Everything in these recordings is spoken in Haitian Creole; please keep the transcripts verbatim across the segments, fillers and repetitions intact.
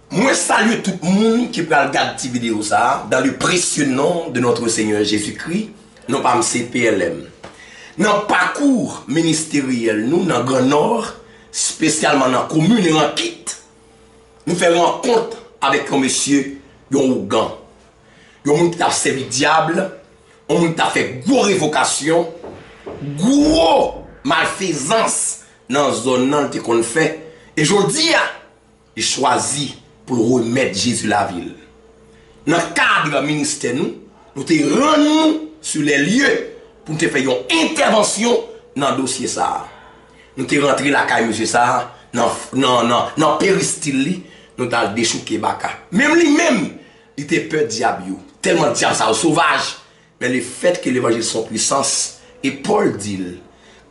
Mwen salye tout moun ki pral gad ti videyo sa a, dans le précieux nom de notre Seigneur Jésus-Christ, non pa m se P L M. Nan pakou ministeryèl nou nan Gran Nò, espesyalman nan komin Rankit, nou fè rankont avèk yon mesye, yon ougan. Yon moun ki t ap sèvi dyab, yon moun ki t ap fè gwo revokasyon, gwo malfezans nan zòn nan l te konn fè. E jodi a, li chwazi pou l remèt Jezi lavi l. Nan kad ministè nou, nou te rann nou sur les lieux pou n te fè yon entèvansyon nan dosye sa a. Nou te rantre lakay mesye sa a, nan, nan, nan, nan peristil li, nou t al dechouke baka. Menm li menm, li te pè dyab yo. Tèlman dyab sa yo sovaj, men le fait que l'évangile son puissance, e Pòl di l,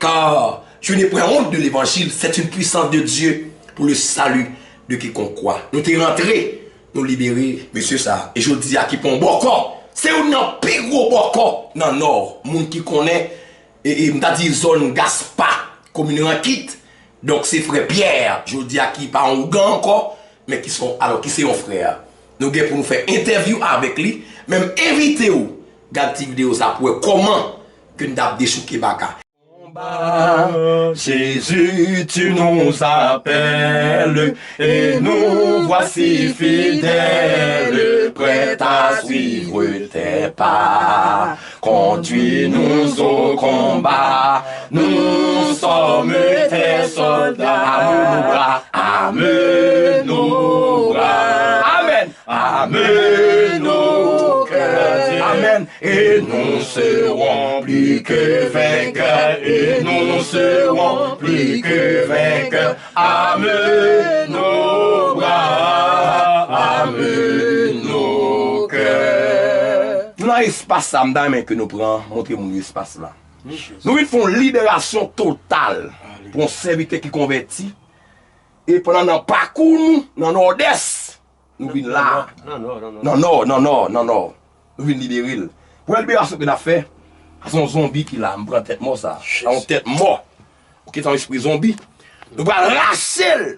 car je n'ai point honte de l'évangile, c'est une puissance de Dieu pour le salut de quiconque croit. Nou te rantre, nou libere mesye sa a. E jodi a ki pran bòkò, se youn nan pi gwo bòkò nan Nò. Moun ki konnen, e, e, m ta di zòn Gaspa, komin Rankit. Donk se frè Pyè, jodi a ki pa yon ougan ankò, men ki se, alò, ki se yon frè. Nou gen pou nou fè entèvyou avèk li, men m envite w gad ti videyo sa pou wè kòman ke n t ap dechouke baka. Combat, Jésus, tu nous appelles, et nous voici fidèles, prêts à suivre tes pas. Conduis-nous au combat, nous sommes tes soldats. Arme nos bras, arme nos bras. Amen. Arme nos cœurs. Amen. Et nous serons plus que vainqueurs. Et nous serons plus que vainqueurs. Arme nos bras, arme nos cœurs. Nan espas sa, m ta renmen ke nou pran, montre moun yo espas la. Nou vin fè yon liberasyon total pou yon sèvitè ki konvèti. E pandan nan pakou nou, nan Nòdès, nou vin la. Nan Nò, nan Nò, nan Nò. Nou vin libere l. Premye liberasyon ke n ap fè, se yon zonbi ki la. M pran tèt mò sa. Sa yon tèt mò. Oke, sa yon espri zonbi. Nou pral rache l.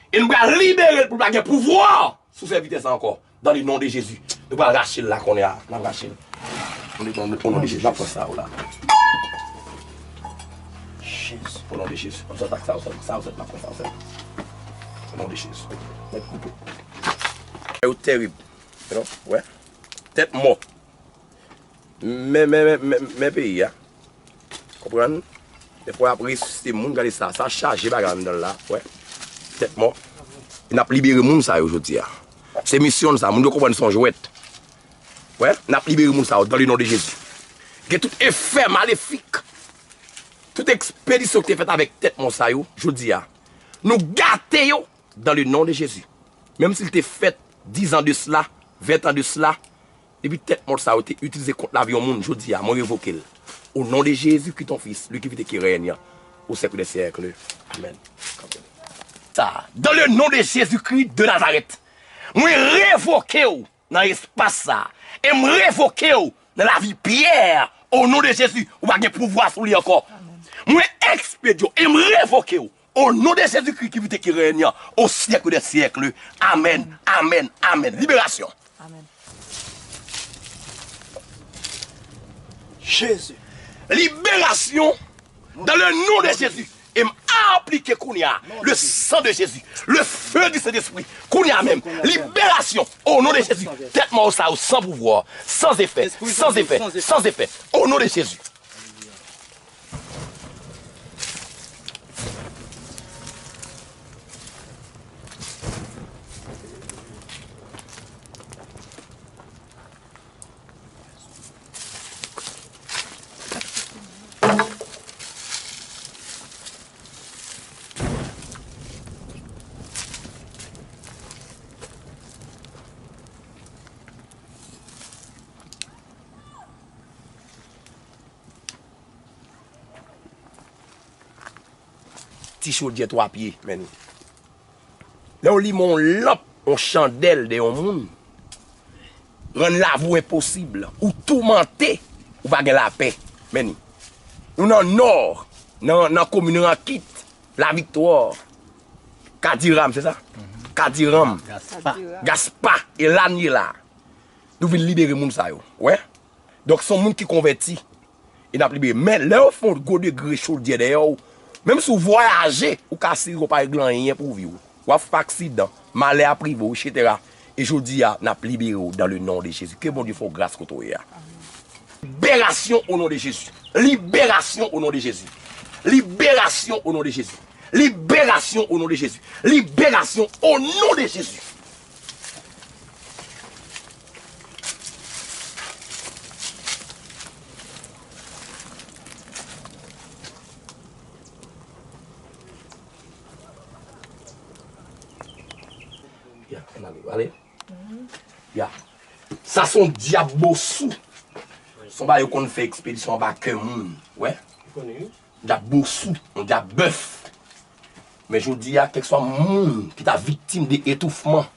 E nou pral libere l pou l pa gen pouvwa sou sèvitè sa ankò. Dans le nom de Jésus. Nou pral rache l la kounye a. N ap rache l. O non de Jezi. N ap pran sa yo la. Jezi. O non de Jezi. Sa, sa, sa, sa, sa, n ap pran sa yo. O non de Jezi. Nèt koupe. Yo terib. You know? Wè. Tèt mò. Men, men, men, men, men peyi a. Konprann? Defwa y ap resisite moun, gade sa. Sa chaje bagay anndan l la. Wè. Tèt mò. E n ap libere moun sa yo jodi a. Se misyon n sa. Moun yo konprann se yon jwèt. Wè. N ap libere moun sa yo dans le nom de Jésus. Gen tout efè malefik. Tout ekspedisyon ki te fèt avèk tèt mò sa yo, jodi a. Nou gate yo dans le nom de Jésus. Menm si l te fèt diz an de sila, ven an de sila, depi tèt mò sa yo te itilize kont lavi yon moun, jodi a, mwen revoke l. Au nom de Jésus-Christ, ton Fils, lui qui vit et qui règne au siècle des siècles. Amen. Sa, dans le nom de Jésus-Christ de Nazareth, mwen revoke w nan espas sa. E m revoke w nan lavi Pyè. O non de Jezi, ou pa gen pouvwa sou li ankò. Mwen ekspedye w e m revoke w. O non de Jezikri ki vit e ki règne au siècle des siècles. Amèn, amèn, amèn. Liberasyon. Amen. Jezi. Liberasyon dans le nom de Jésus. E m aplike kounye a le sang de Jésus, le feu du Saint-Esprit. Kounye a menm, liberasyon au nom de Jésus. Tèt mò sa yo san pouvwa, sans effet, sans effet, sans effet. Au nom de Jésus. Ti chodyè twa pye, men. Lè w limen yon lanp, yon chandèl de yon moun, rann lavi w enposib, ou toumante, ou pa gen lapè. Men, nou nan Nò, nan, nan komin Rankit, Laviktwa, Kadiram, se sa? Kadiram, Gaspa, e Lanyela. Nou vin libere moun sa yo. Wè? Donk, se yon moun ki konvèti. E n ap libere. Men, lè yo fè yon gwo degre chodyè dèyè w, menm si w vwayaje, ou ka siri w pa regle anyen pou vi w. W ap fè aksidan, malè ap rive w, etsetera. E jodi a, n ap libere w dans le nom de Jésus. Ke Bondye fè w gras kote w ye a. Liberasyon o non de Jezi. Liberasyon o non de Jezi. Liberasyon o non de Jezi. Liberasyon o non de Jezi. Liberasyon o non de Jezi. Ya, ann ale, ale. Ya. Sa se yon dyab bosou. Se yon bagay yo konn fè ekspedisyon anba kè moun. Wè? Dyab bosou, yon dyab bèf. Men jodi a, kèlkeswa moun ki ta viktim de etoufman,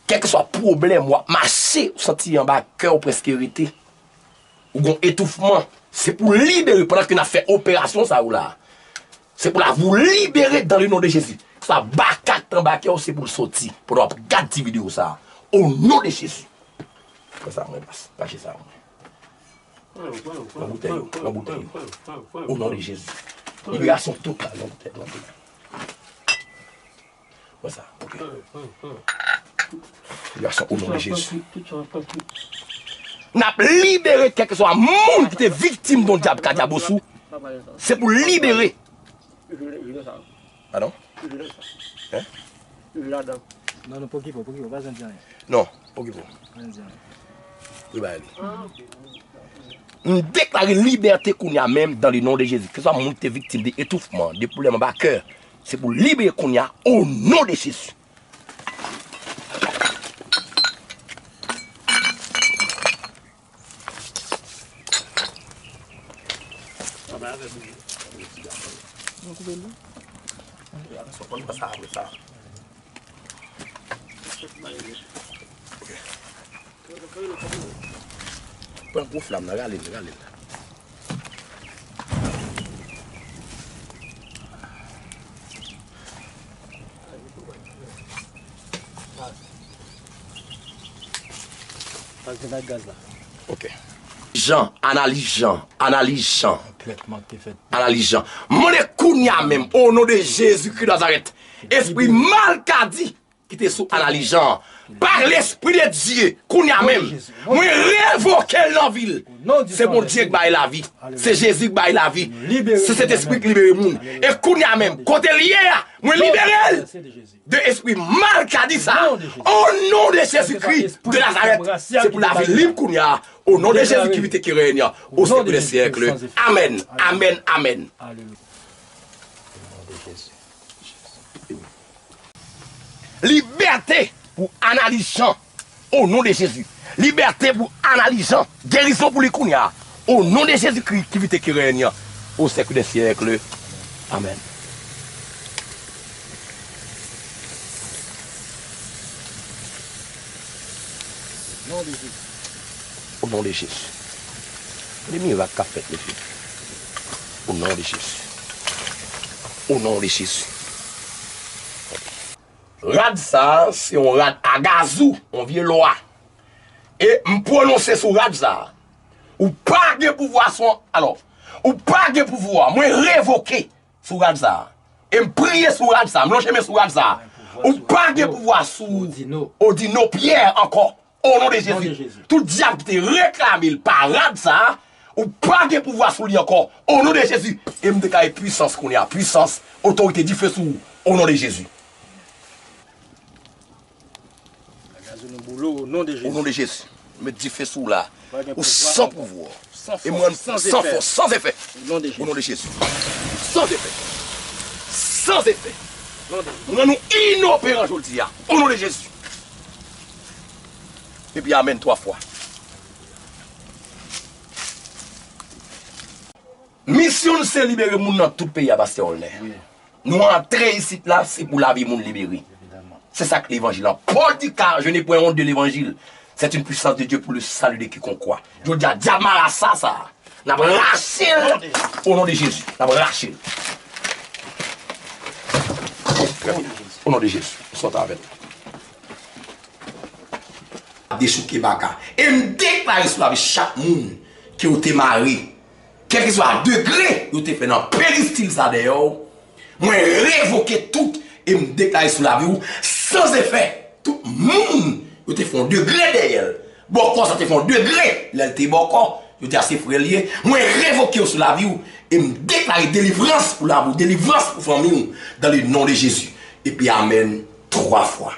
kèlkeswa pwoblèm w ap mache, ou santi anba kè w prèske rete, ou gon etoufman, se pou libere pandan ke n ap fè operasyon sa yo la. Se pou lavi w libere dans le nom de Jésus. Sa bakak t anba kè w, se pou l soti. Pandan w ap gad ti videyo sa a. O non de Jezi. Fè sa mwen, pas. Kache sa mwen. Nan boutèy yo, nan boutèy yo. O non de Jezi. Liberasyon total nan boutèy, nan boutèy. Wè sa, ok. Liberasyon o non de Jezi. N ap libere kèlkeswa moun ki te viktim de yon dyab kadya bosou. Se pou libere. Padon? Hein? Non, non, pokipo, pokipo, pa janm di anyen. Non, pokipo. Pa janm di anyen. Wi, ba li. M deklare libète kounye a menm dans le nom de Jésus. Kèlkeswa moun ki te viktim de etoufman, de pwoblèm anba kè, se pou libere kounye a, o non de Jezi. Pran gwo flam nan, rale l, rale l. Pase nan gaz la. Ok. Jan, analiz jan, analiz jan. Trètman ki te fèt. Analiz jan. Mande kounye a menm, o non de Jezikri Nazarèt, espri malkadi ki te sou analiz jan an, pa Lespri de Dye, kounye a menm, mwen revoke l nan vi l. Se Bondye k bay lavi. Se Jezi k bay lavi. Se Sentespri k libere moun. E kounye a menm, kote l ye a, mwen libere l de espri malkadi sa a. O non de Jezikri de Nazarèt, se pou lavi lib kounye a. O non de Jezi ki vit e ki règne au siècle des siècles. Amèn, amèn, amèn. Libète pou analiz jan. O non de Jezi. Libète pou analiz jan. Gerizon pou li kounye a. O non de Jezikri ki vit e ki règne au siècle des siècles. Amèn. Non de Jezi. O non de Jezi. Gen mirak k ap fèt, mesye. O non de Jezi. O non de Jezi. Rad sa a, se yon rad a gazou, yon vye lwa. E m pwononse sou rad sa a. Ou pa gen pouvwa sou, alò, ou pa gen pouvwa. Mwen revoke sou rad sa a. E m priye sou rad sa a. M lonje men sou rad sa a. Ou pa gen pouvwa sou Odino Pierre ankò. O non de Jezi. Tout dyab ki te reklame l pa rad sa a, ou pa gen pouvwa sou li ankò. O non de Jezi. E m deklare pwisans kounye a. Pwisans, otorite, dife sou ou. O non de Jezi. Gazou nou boule w, o non de Jezi. O non de Jezi. Met dife sou w la. Ou san pouvwa. E mwen san fòs, san efè. O non de Jezi. San efè. San efè. Mwen rann ou inoperan jodi a. O non de Jezi. Epi amèn twa fwa. Misyon n se libere moun nan tout peyi a, Pastè Olner. Nou antre isit la, se pou lavi moun libere. Se sa k levanjil la. Pòl di, car je n'ai point honte de l'évangile. C'est une puissance de Dieu pour le salut de quiconque croit. Jodi a, dyab marasa sa, n ap rache l. O non de Jezi, n ap rache l. O non de Jezi, m sot avè l. Dechouke baka. E m deklare sou lavi chak moun ke w te mare, kèlkeswa degre yo te fè nan peristil sa dèyè w, mwen revoke tout e m deklare sou lavi w, san efè, tout moun yo te fè yon degre dèyè l. Bòkò sa te fè yon degre lè l te bòkò. Yo di a se frè l ye. Mwen revoke yo sou lavi w e m deklare delivrans pou lavi w, delivrans pou fanmi w, dans le nom de Jésus. Epi amèn twa fwa.